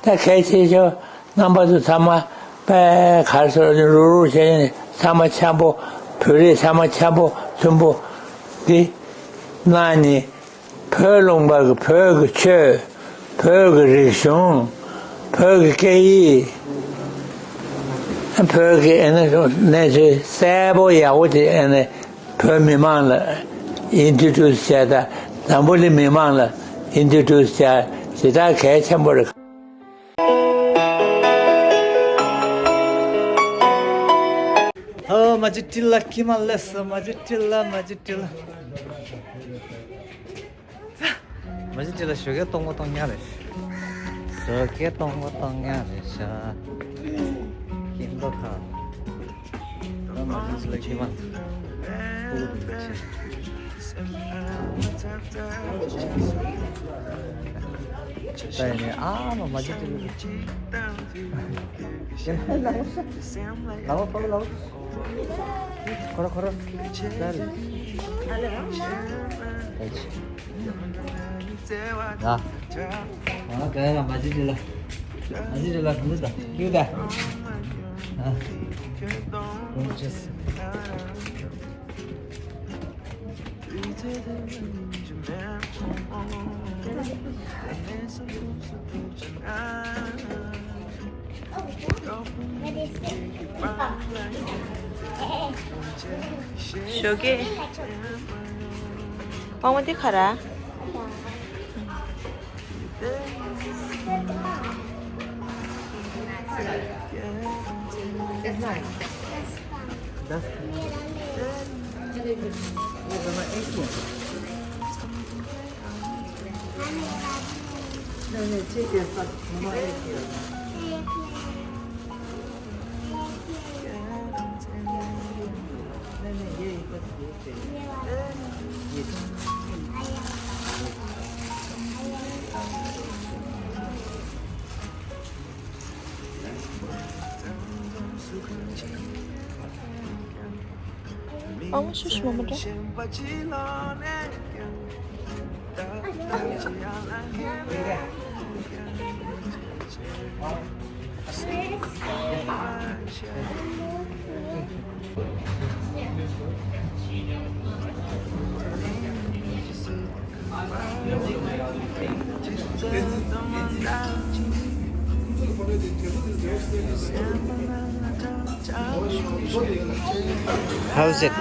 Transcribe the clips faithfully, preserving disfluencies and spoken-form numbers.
ད་གལ་ཆེ་ཤོས་རྣམ་པ་ཚོ་ཚང་མ་དཔེ་གར་སོར་རུག་རུག་བྱས་ནས་ཚང་མ་འཆམ་པོ། བོད་རིགས་ཚང་མ་འཆམ་པོ་མཐུན་པོ་འདི་གནང་ནས། བོད་ལུང་པ་གི་བོད་ཀྱི་ཆོས། བོད་ཀྱི་རིག་གཞུང་། བོད་ཀྱི་སྐད་ཡིག། བོད་ཀྱི་ཨེ་ནི་གནས་ཚུལ་གསལ་པོ་ཡག་པོ་དེ་ཨེ་ནི་བོད་མི་མང་ལ་ཨིན་ཊྲོ་ཌིའུ་སི་བྱས། ད་འཛམ་བུ་གླིང་མི་མང་ལ་ཨིན་ཊྲོ་ཌིའུ་སི་བྱས། དེ་དག་གལ་ཆེན་པོ་རེད། ཨོ། མ་ཇི་ཊི་ལ་ཀི་མ་ལེ་སོ། མ་ཇི་ཊི་ལ། མ་ཇི་ཊི་ལ། མ་ཇི་ཊི་ལ་ཞོགས་ཀས་སྟོང་པ་སྟོང་ཉག་རེད། ཞོགས་ཀས་སྟོང་པ་སྟོང་ཉག་རེད་ཤག་ཀི་མ་ཁ། ད་ནི་ཨ་མ་མ་ཇི་ཊི་ལ། ཁོ་ར་ཁོ་ར། ཡ། ང་ག་ཡ་མ་ཇི་ཊི་ལ། མ་ཇི་ཊི་ལ་གང་འདུག་ད། ཁྱོད་ད། ཨ། ཁོང་ཅེས། ཞོགས་ཀས། པང་མ་འདི་ག་རེ། ཨང་ཤུ་ཤུ་མ་མ་འདྲ། How's it?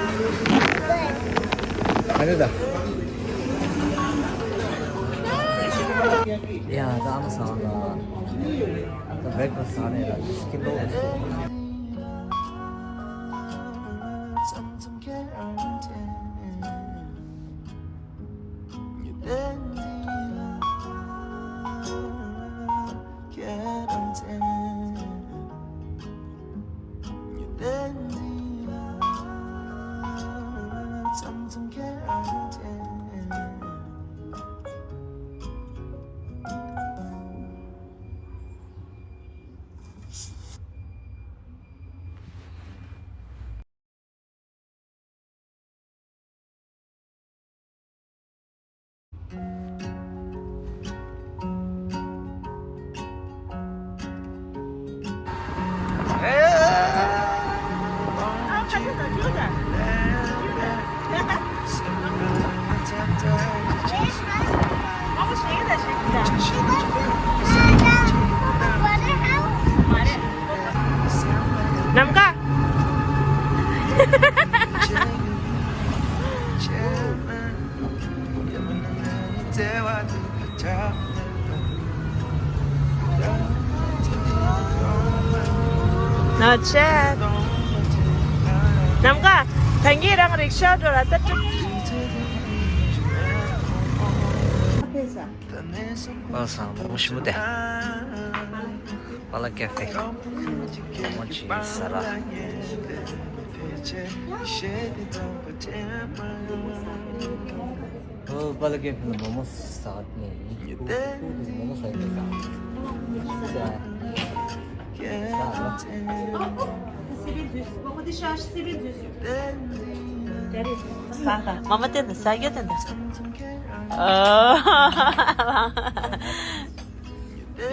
ཡ། ད་ཨ་མ་ཟ་བ་ལ། ད་བྷེ་རེག་ཕ་སི་ཟ་ནས་ལ་སྐྱིད་པོ། ནམ་མཁའ། ནོ་ཆེ། ནམ་མཁའ། ད་གིན་རང་རིག་ཤག་འགྲོ་ལ་ད་ཀྲིག་ཀྲིག་ཀྲིག་ཀྲིག་ཨ་སང་མོག་མོག་ཞིམ་པོ་དེ། པཱ་ལགས་ཀེ་ཧྥེ། མོག་མོག་ཅིག་ཟ་ར། ཨོ། པཱ་ལགས་ཀེ་ཧྥེ་ལ་མོག་མོག་ཟ་ནས་ཡིན། མོག་མོག་ཟ་ཡིན་ཟ། ཟ་ར། ཟ་ད། མ་མ་བསྟན་ད། ཟ་རྒྱུ་བསྟན་ད། ཨོ།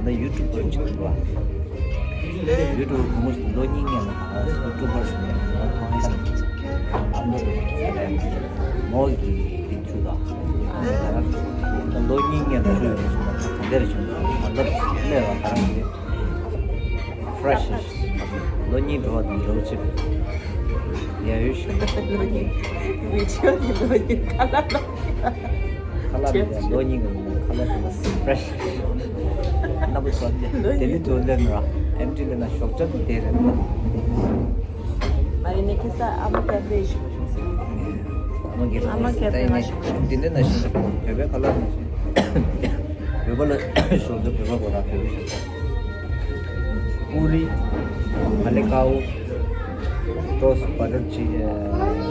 ད་ལྟ་ཡུ་ཊུབ་པར་ཅིག་འདུག་བ། ཡུ་ཊུབ་བུ་མོ་ཞིག་ལོ་གཉིས་སྔོན་ལ་ད་ཡུ་ཊུབ་པར་ཞིག་ནས་ང་མཐོང་ཡས་ཨ་མོ་རེད། མོ་གི་དེ་ཆུ་དང་ད་ལོ་གཉིས་སྔོན་ལ་ཆུ་ཡོད་སོང་། ད་འདིར་བྱུང་སོང་། ད་འདིར་སླེབས་པ་ད་རང་གི་Fresh། ལོ་གཉིས་འགྲོ་བ་དང་འགྲོ་ཆེ། ཡ་ཡོད་ཤོད། ལོ་གཉིས། མི་ཆོག་གི་ལོ་གཉིས་ཁ་ལག་ལོ། ཁ་ལག་མི་ལོ་གཉིས་གི་ཁ་ལག་ལ་Fresh། ན་བུ་ཚོ་དེ་ནི་དུ་ལེན་ར། ཨེམ་ཊི་ལེན་ན་ཤོག་ཅག་དེ་རེད། མ་རེད་ནས་ཁེ་ས་ཨ་མ་ཀ་ཧྥེ་ཞིག་ཞུགས་སོང་། ཨ་མ་ཀ་ཧྥེ། ཨ་མ་ཀ་ཧྥེ་ང་ཞིག་དེ་འདྲ་ན་ཞིག་བོད་པའི་ཁ་ལག་ན་ཞིག་བོད་པ་ལ་ཤོག་ཅག་བོད་པ་གོ་ར་བོད་པ་ཤོག་ཅག་པུ་རི། ཕ་ལེ་ཀའུ། ཊོས་ཊི། བ་ཊར་ཅི།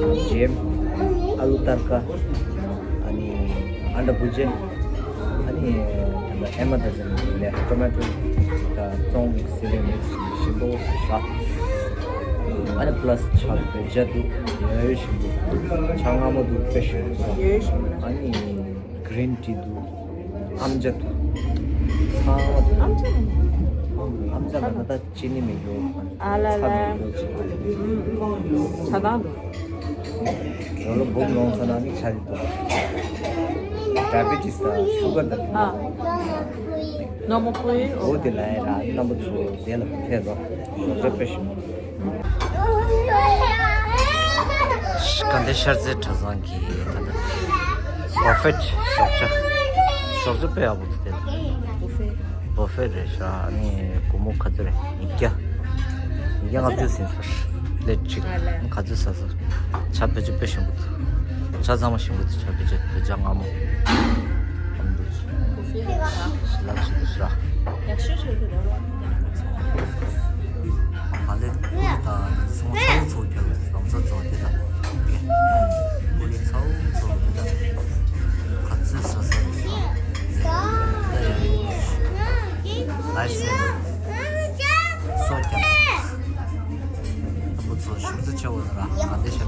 ཨ། ཇེམ། ཨ་ལུ་ཏར་ཀ། ཨ་ནི་ཨན་ཌ་བུ་ཇི། ཨ་ནི་ད་ལྟ་ཨེ་མ་ད་ཟེར་ནས་ལས་ཊོ་མེ་ཊོ། ད་བཙོང་སི་ལེ་མིག་སི་ཞིམ་པོ་ཞེ་དྲག་ཨ་ནི་པ་ལ་སི་ཇ་བེ་ཇ་འདུག་ཡོད་ཞིམ་པོ། ཇ་མངར་མོ་འདུག་དཔེ་ཞིམ་པོ། ཨ་ནི་གི་རིན་ཊི་འདུག་ཨམ་ཅག་འདུག་ཚང་མ་འདུག་ཨམ་ཅག་ཨམ་ཅག་ལ་ད་ལྟ་ཅི་ནི་མི་འགྱོ། ཨ་ལ་ལ། ཚྭ་མི་འགྱོ་ཅི། ཇ་དང་འདུག་ཇོ་ལོ་འབུམ་ལོངས་ས་ན་ནི་ཆ་རི་འདུག་ཌའི་བི་ཊི་སི་དང་ཤུ་གར་དང་། ཨ། ནོར་མོ་པོའི་འོ་དེ་ལ་ཡ་ར་རྣམ་པ་ཚོ་དེ་ལ་ཕེབས་རོགས། ཞོགས་ཇ་དཔེ་ཞིམ། དགའ་ལྡན་ཤར་རྩེ་གྲྭ་ཚང་གི་ད་ལྟ་བུ་ཕེཊ་ཞོགས་ཇ། ཞོགས་ཇ་དཔེ་ཡག་པོ་འདུག་དེ་ལ། བུ་ཕེ། བུ་ཕེ་རེད་ཤག་ཨ་ནི་སྒོར་མོ་ག་ཚོད་རེད། ཉིས་བརྒྱ། ཉིས་བརྒྱ་ལྔ་བཅུ་ཟིན་སོང་། པླེཊ་གཅིག་ཨ་ལས། ག་ཚོད་ཟ་ཟ། ཇ་བེད་སྤྱོད་དཔེ་ཞིམ་པོ་འདུག་ཇ་ཚང་མ་ཞིམ་པོ་འདུག་ཇ་བེད་སྤྱོད་བེད་ཇ་མངར་མོ། ཨམ་འདུག་ལགས་སོ་འདུག་ཤག་ཡག་ཤོས་ཤོས་དེ་རེད་བ། ང་ལས་ཀུ་རེ་དང་ཚོང་ཚ་བོ་ཚོ་རྒྱབ་ལམ་སང་ཚོ་དེ་དང་། ཀུ་རེ་ཚ་བོ་ཚོ་དེ་དང་། ག་ཚོད་ཟ་ཟ་རེད་ཤག་ལ་ཡ་ཡོད་ལ་ཡ་སོ་རྒྱབ། དང་པོ་ཚོ་ཞུམ་ཚ་ཆེ་བོ་ན་ར་ང་འདི་ཤ་ཚེ།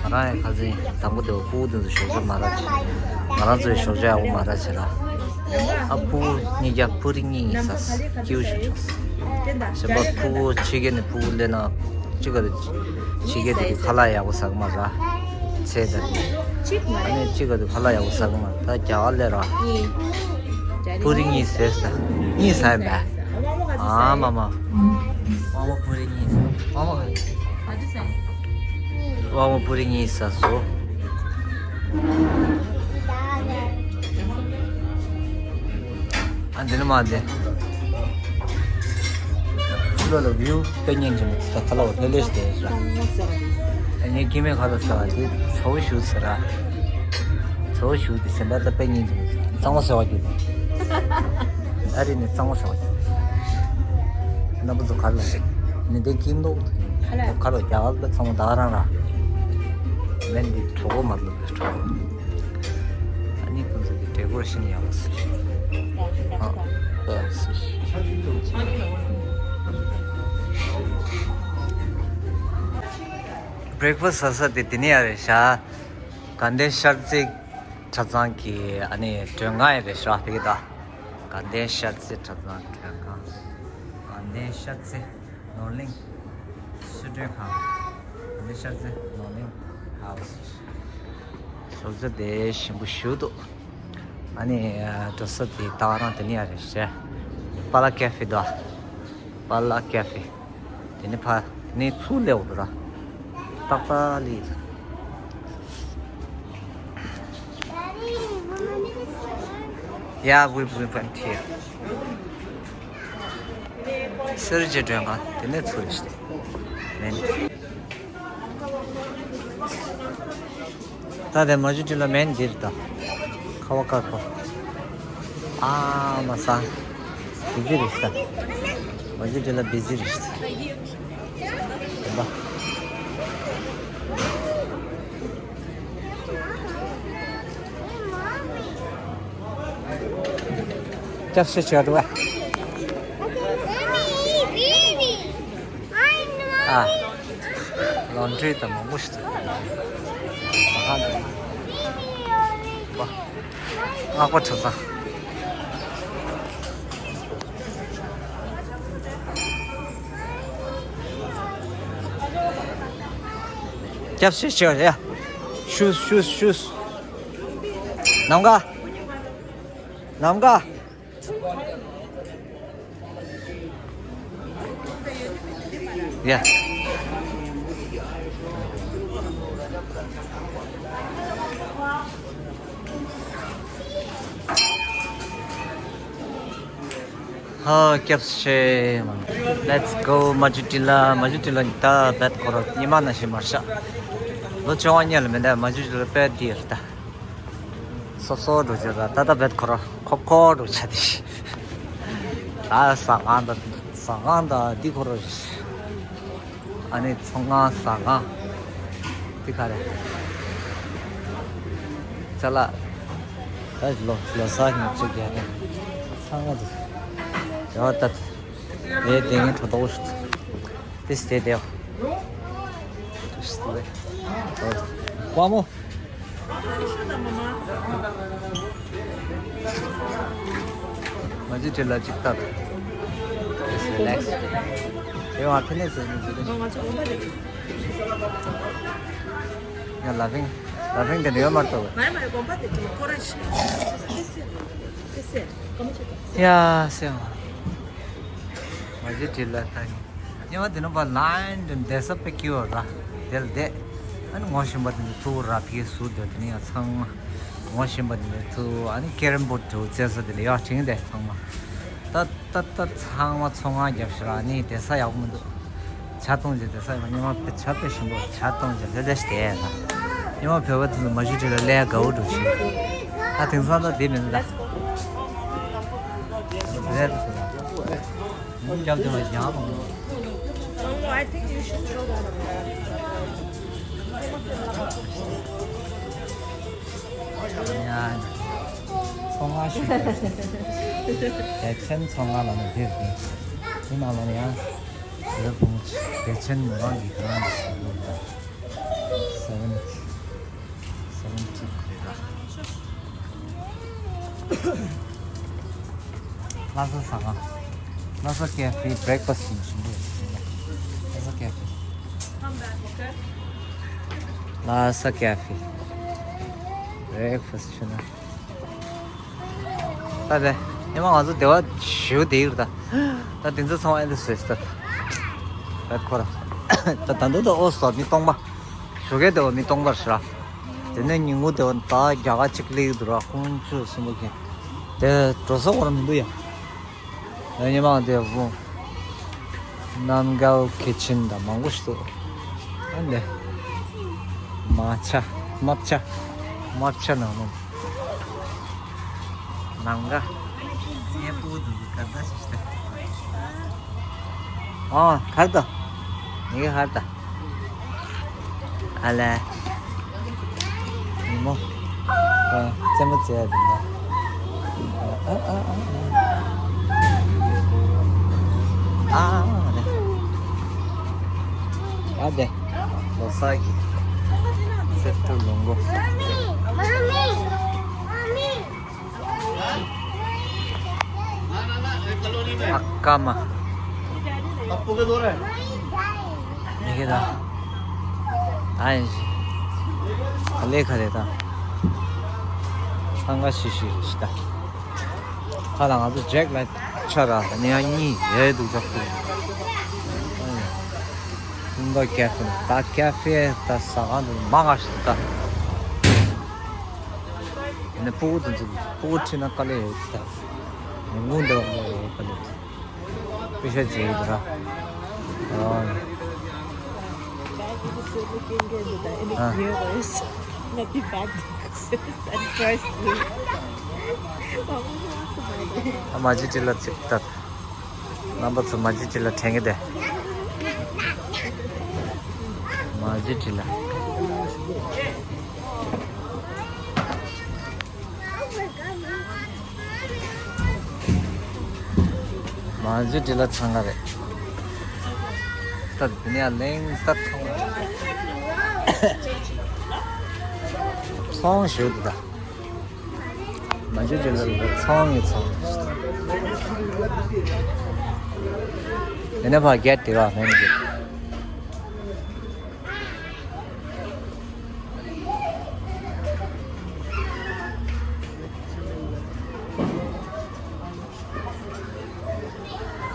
ང་རང་ཡང་ཁ་སང་དང་པོ་དེ་བ་ཕྲུ་གུ་དེ་ཚོ་ཞོགས་ཇ་མ་རག་བྱས། ང་རང་ཚོ་ཡང་ཞོགས་ཇ་ཡག་པོ་མ་རག་བྱས་ར། ཨ་ཕྲུ་གུ་གཉིས་ཀྱང་པུ་རི་གཉིས་ཟ་སྐྱིད་པོ་ཞིག་བྱུང་། གཞན་པ་ཕྲུ་གུ་ཕྱི་རྒྱལ་ནས་ཕྲུ་གུ་སླེབས་ན་གཅིག་ག་དུ་ཕྱི་རྒྱལ་དེ་ཁ་ལག་ཡག་པོ་ཟ་གི་མ་ར། ཚལ་དང་དེ། ཨ་ནི་གཅིག་ག་དུ་ཁ་ལག་ཡག་པོ་ཟ་གི་མ་ར། ད་རྒྱ་གར་སླེབས་ར། པུ་རི་གཉིས་ཟས་ས། གཉིས་ཟ་ཡིན་པས། ཨ་མ་མ། དབང་མོ་པུ་རི་གཉིས་ཟ། དབང་མོ་ག་དབང་མོ་པུ་རི་གཉིས་ཟ་སོ། ཨ་འདི་ནི་མ་འདི། ཕྱི་ལོགས་ལ་བིའུ་དཔེ་སྙིང་རྗེ་མོ་ད་ཁ་ལག་བ་ལྷོད་ལྷོད་ཞིག་བསྡད་ཡོད་ར། ཨ་ངའི་སྐྱེ་དམན་ཁ་ལག་ཟ་བ་དེ་ཚ་བོ་ཞུ་ཟེར་ར། ཚ་བོ་ཞུ་དེ་གཞན་པ་ད་དཔེ་སྙིང་རྗེ་མོ་གཙང་མ་ཟེར་བ་རྒྱུ་དང་། ཨ་རི་ནས་གཙང་མ་ཟེར་བ་རྒྱུ། རྣམ་པ་ཚོ་ག་ལ་རེད། ནི་དེ་ཀིམ་ལོག་ཁ་ལག་རྒྱ་གར་ད་ཚང་མ་ད་ག་རང་ར། མེན་འདི་གྲོགས་པོ་མ་ལོ་གྲོགས་པོ། ཨ་ནི་ཁོང་ཚོ་གི་ཌེ་ཀོ་རེ་ཤན་ཡག་པོ་ཟེར། ཨ། ཡག་ཟེར། བྷི་རེག་ཕ་སི་ཟ་ས་དེ་དེ་ནས་ཡ་རེད་ཤག་དགའ་ལྡན་ཤར་རྩེ་གྲྭ་ཚང་གི་ཨ་ནི་མགྲོན་ཁང་ཡ་རེད་ཤག་དེ་གི་ད། དགའ་ལྡན་ཤར་རྩེ་གྲྭ་ཚང་མགྲོན་ཁང་། དགའ་ལྡན་ཤར་རྩེ་ནོར་གླིང་སུ་མགྲོན་ཁང་། དགའ་ལྡན་ཤར་རྩེ་ནོར་གླིང་ཧའུ་སི། ཞོགས་ཇ་དེ་ཞིམ་པོ་ཞེ་པོ་འདུག་ཨ་ནི་འགྲོ་ས་དེ་ད་ག་རང་དེ་ནས་ཡ་རེད་ཤག་པཱ་ལགས་ཀེ་ཧྥེ་དོ། པཱ་ལགས་ཀེ་ཧྥེ། དེ་ནས་ཕ་ནས་ཚུར་སླེབས་འདུག་ར། ཏག་ཏག་ལི། Yeah, we we went here. སེར་བྱེས་སྒྲོན་ཁང་དེ་ནས་ཚུར་རེད། མེན། ད་དེ་མ་ཇུ་ཊི་ལ་མེན་འདིར་ད། ཁ་བ་དཀར་པོ། ཨ་མ་ས། བི་ཛི་རེད་ད། མ་ཇུ་ཊི་ལ་བི་ཛི་རེད་ད། ད། སྐྱབས་སུ་མཆིའོ་འདུག་བ། ཨ། ལོན་ཌི་རི་དང་མང་པོ་ཞིག་འདུག་ཨ་ཧ། བ། སྔགས་པ་གྲྭ་ཚང་། སྐྱབས་སུ་མཆིའོ་ཡ། ཤུས་ཤུས་ཤུས། ནམ་མཁའ། ནམ་མཁའ། ཡ། ཧ། སྐྱབས་སུ་མཆི། Let's go མ་ཇུ་ཊི་ལ། མ་ཇུ་ཊི་ལ་ད་བེད་ཁོ་ར་ཉི་མ་ན་ཞིག་མར་ཤག་ལོ་བཅོ་ལྔ་ལ་མི་འདའ་མ་ཇུ་ཊི་ལ་པད་དེ་ཡར་ད། སོབ་སོབ་འགྲོ་ཆ་ད་ད་ད་བེད་ཁོ་ར་ཁོབ་ཁོབ་འགྲོ་ཆ་དེ། ད་ཟ་ཁང་ད་ཟ་ཁང་ད་འདི་ཁོ་ར། ཨ་ནི་ཚོང་ཁང་ཟ་ཁང་། འདི་ག་རེ། ཅ་ལག་ད་ལོ་ལོ་གསར་ཉོ་ཆ་རྒྱག་ནས་ཚང་མ་འདུག་ཡོད་ད། ལས་དེ་ངས་གྲོ་ཏོག་ཏིས་དེ་དེ། ཏིས་དེ། ཀ་མོ། མ་ཇུ་ཊི་ལ་ཅིག་ལྟ། Just relax. དེ་བ་ཕི་ནས་ཟེར་ནས་ཟེར་ནས། ང་ཚོ་དགོན་པ་རེད། ཡ་ལ་ཕིང་། ལ་ཕིང་དེ་འདྲ་ཡོད་མ་གཏོགས། མ་རེད་མ་རེད། དགོན་པ་དེ་ཁོ་རང་ཤི་ཤི་ཤི་ཤི་ཤི། ཡ་སེ་བ། མ་ཇུ་ཊི་ལ་ལྟ་ཡིན། ཉི་མ་དེ་ནང་པ་ལའིན་དུ་བསྡད་ས་དཔེ་སྐྱིད་པོ་ར། དེ་ལ་བསྡད། ཨ་ནི་ངོ་ཤེས་པ་དེ་ནི་ཐུག་ར་ཕི་ཟུར་སྡོད་དེ་ནི་ཡང་ཚང་མ། ངོ་ཤེས་པ་དེ་ནི་ཐུག་ཨ་ནི་ཀེ་རམ་བོར་དུ་རྩེ་ས་དེ་ལ་ཡག་ཕྲེང་དེ་ཚང་མ། ད་ད་ད་ཚང་མ་ཚོང་ཁང་རྒྱབ་ཤི་ར་ནི་བསྡད་ས་ཡག་པོ་མི་འདུག་ཇ་འཐུང་རྗེས་བསྡད་ས་ཡག་ཉི་མ་ཇ་དཔེ་ཞིམ་པོ་ཇ་འཐུང་རྗེས་ལྷོད་ལྷོད་ཞིག་བསྡད་ཡ་ལ། ཉི་མ་བོད་པ་དེ་ཚོ་མ་ཞུ་དུས་ལ་ལས་དགའ་བོ་འགྲོ་ཤི། ད་དེང་སང་ད་དེ་མི་འདུག་ད། རེད། སྐྱབས་དེ་ལ་ཡང་མང་། Oh, I think you should show one of that. ཡ། ཚོང་ཁང་ཞིག་དེ་ཆེན་ཚོང་ཁང་ལ་ནི་དེར་དེ་དེ་ནང་ལ་ནི་ཡང་དེ་ཕུང་དེ་ཆེན་མོ་རང་གི་རང་གི་ཟ་ལུགས་དང་། Seventy. Seventy རེད་ལ། ལྷ་ས་ཟ་ཁང་། ལྷ་ས་ཀེ་ཧྥེ་བྷི་རེག་ཕ་སི་ཡིན་ཞིང་འདུག་ལྷ་ས་ཀེ་ཧྥེ། ལྷ་ས་ཀེ་ཧྥེ། བྷི་རེག་ཕ་སི་བྱུང་ན། ད་དེ་ཉི་མ་ང་ཚོ་སྡེ་བ་ཞེ་པོ་དེ་ཡོད་ད། ད་དེ་ཚོ་ཚང་མ་ཨེ་འདི་སུ་ད། ད་ཁོ་ར། ད་ད་འདི་ད་ཨོ་སོ་མི་སྟོང་པ། ཞོགས་ཀས་སྡེ་བ་མི་སྟོང་པ་རེད་ར། དེ་ནས་ཉིན་གུང་སྡེ་བ་ད་རྒྱ་གར་གཅིག་སླེབས་ཀྱི་འདུག་ར། ཁོང་ཚོས་སུ་མ་མཁྱེན། དེ་འགྲོ་ས་བར་མི་འདུག་ཡ། ཉི་མ་དེ་བུ། རྣམ་རྒྱལ་ཁི་ཆན་དང་མང་པོ་ཞིག་འདུག་ཨ་ནི། མ་ཆ། མ་ཆ། མ་ཆ་ནང་ནང་། ནང་ག་ཡེ་པོ་དུ་ག་ད་ཞིག་ཨ་གར་ད། ངེ་ག་གར་ད། ཨ་ལས། ཉིན་མོ། ཨ། རྩེད་མོ་རྩེ་ཡ་དེ་འདྲ། ཨ་ཨ་ཨ་ཨ། ཨ་ཨ་ཨ་རེད། ཨ་དེ། ལོ་གསར་གྱི་སེར་ཐུར་ལུང་པོ། ཨ་ཀ་མ། མི་གི་ད། ཨ་ཡིན་ཞིག་ག་ལེ་ག་ལེ་ད། ཚང་ག་ཤི་ཤི་ཤི་ད། ཁ་ལ་ང་ཚོ་ཇེག་ལ། ཆ་ར་ནི་ཡང་གཉིས་ཡས་འདུག་ཅག་ཏུ། ཀུན་དགའ་ཀེ་ཧྥེ་ད་ཀེ་ཧྥེ་ད་ཟ་ཁང་དུ་མ་ང་ཞིག་ད། ནི་སྤུ་གུ་དུ་འཛུགས་སྤུ་གུ་ཁྲིད་ན་དཀའ་ལས་ཡོད་ད། ངུ་འདི་བ་དཀའ་ལས་ཡོད། པི་ཤ་ཇེ་ཡོད་ར། ཨ། Bag with the silver thing and the and the ཨ། Mirrors. Not the bag. And price. ཨ་མ་ཇི་ཏི་ལ་ཚིག་ཏག་རྣམ་པ་ཚོ་མ་ཇི་ཏི་ལ་དྲན་གི་དེ། མ་ཇི་ཏི་ལ། མ་ཇི་ཏི་ལ་ཚང་ག་རེད། ད་དེ་ནས་གླེང་ས་ཚོང་ཚོང་ཞུ་དུ་ད། མ་ཇི་ཏི་ལ་ཚོང་ཡི་ཚོང་། དེ་ནས་ཕ་གེ་ཏི་ར་ལྷན་གྱི།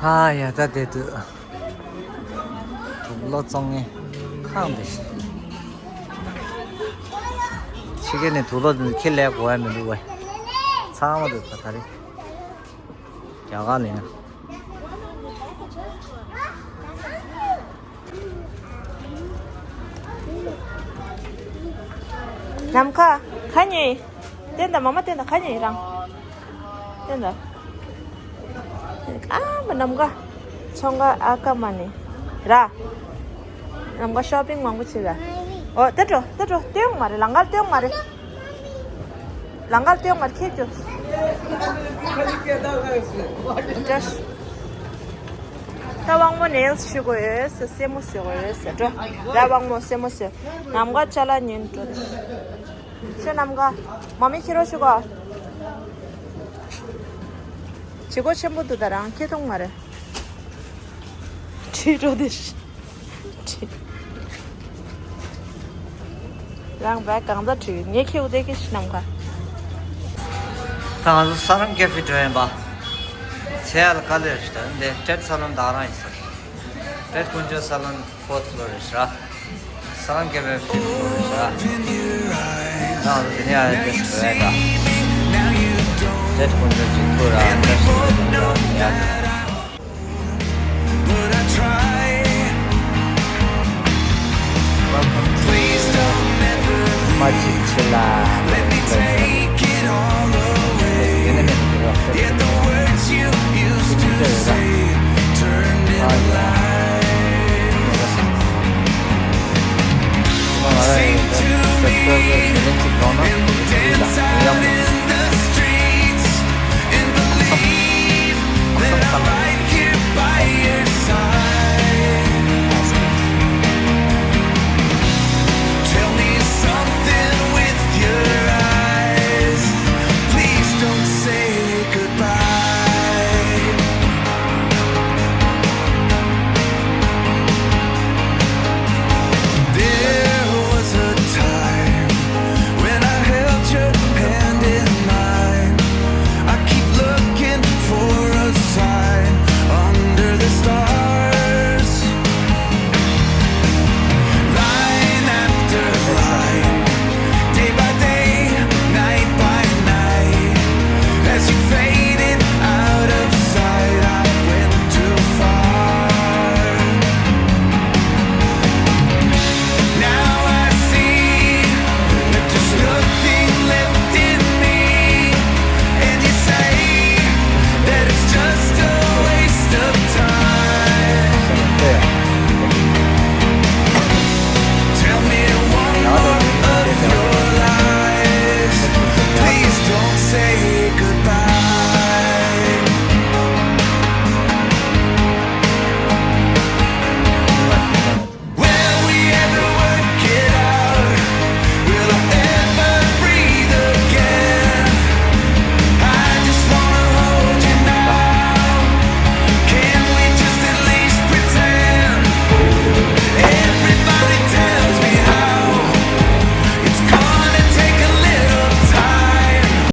ཧ་ཡ་ད་དེ་དུ་དུག་ལོ་བཙོང་ངེ་ཁང་དེ་ཤི་ཁེ་ནས་དུག་ལོ་དེ་ཁེ་ལས་གོ་ཡ་མི་འདུག་བས། ཚང་མ་དུ་ད་ད་རེ་རྒྱ་གར་ལས་ན། ནམ་མཁའ། ཁ་ཉེ། བསྟན་དང་མ་མ་བསྟན་དང་ཁ་ཉེ་རང་། བསྟན་དང་། ཨ་མ་ནམ་མཁའ། ཚོང་ཁ་ཨ་ཀ་མ་ནི། ར། ནམ་མཁའ་ཤོ་པིང་མང་པོ་བྱེད་ལ། ཨོ་ཏེ་འགྲོ་ཏེ་འགྲོ་སྟོན་མ་རེད་ལང་ཀར་སྟོན་མ་རེད། ལང་ཀར་སྟོན་མ་རེད་ཁྱེད་ཀྱོ། ད་དབང་མོ་ནེལ་ཞུ་དགོས་ཡོད་ཟེར་སེ་མོ་ཟེར་དགོས་ཡོད་ཟེར་འགྲོ། ད་དབང་མོ་སེ་མོ་ཟེར། ནམ་མཁའ་ཅ་ལག་ཉན་འགྲོ་དེ། ཤོ་ནམ་མཁའ། མ་མི་ཁྱེར་རོགས་ཞུ་གོ། བྱེད་སྒོ་ཆེན་པོ་འདུག་ད་རང་ཁྱེད་མཐོང་མ་རེད། ཁྲིད་འགྲོ་དེ། ཁྲིད། རང་བས་གང་ཚ་ཁྲིད་ངས་ཁྱེད་འུ་དེ་ཁྱེད་ཤི་ནམ་མཁའ། ད་ང་ཚོ་ས་རམ་ཀེ་ཧྥེ་འགྲོ་ཡིན་པ། ཚེ་ཡ་ལ་དཀའ་ལས་རེད་ད་འདི་ཀྲེད་ས་ལོན་ད་རང་ཡིན་ས། ཀྲེད་དཀོན་མཆོག་ས་ལོན། Fourth floor རེད་ཤག་ས་ལམ་བརྒྱད་པའི་fifth floor རེད་ཤག་ད་ང་ཚོ་དེ་ནས་ཨ་ཡ་ཏེ་ཞིག་འགྲོ་ཡ་འདྲ། ཏེ་དཀོན་མཆོག་གཅིག་པུ་ར་འདྲ་ཞིག་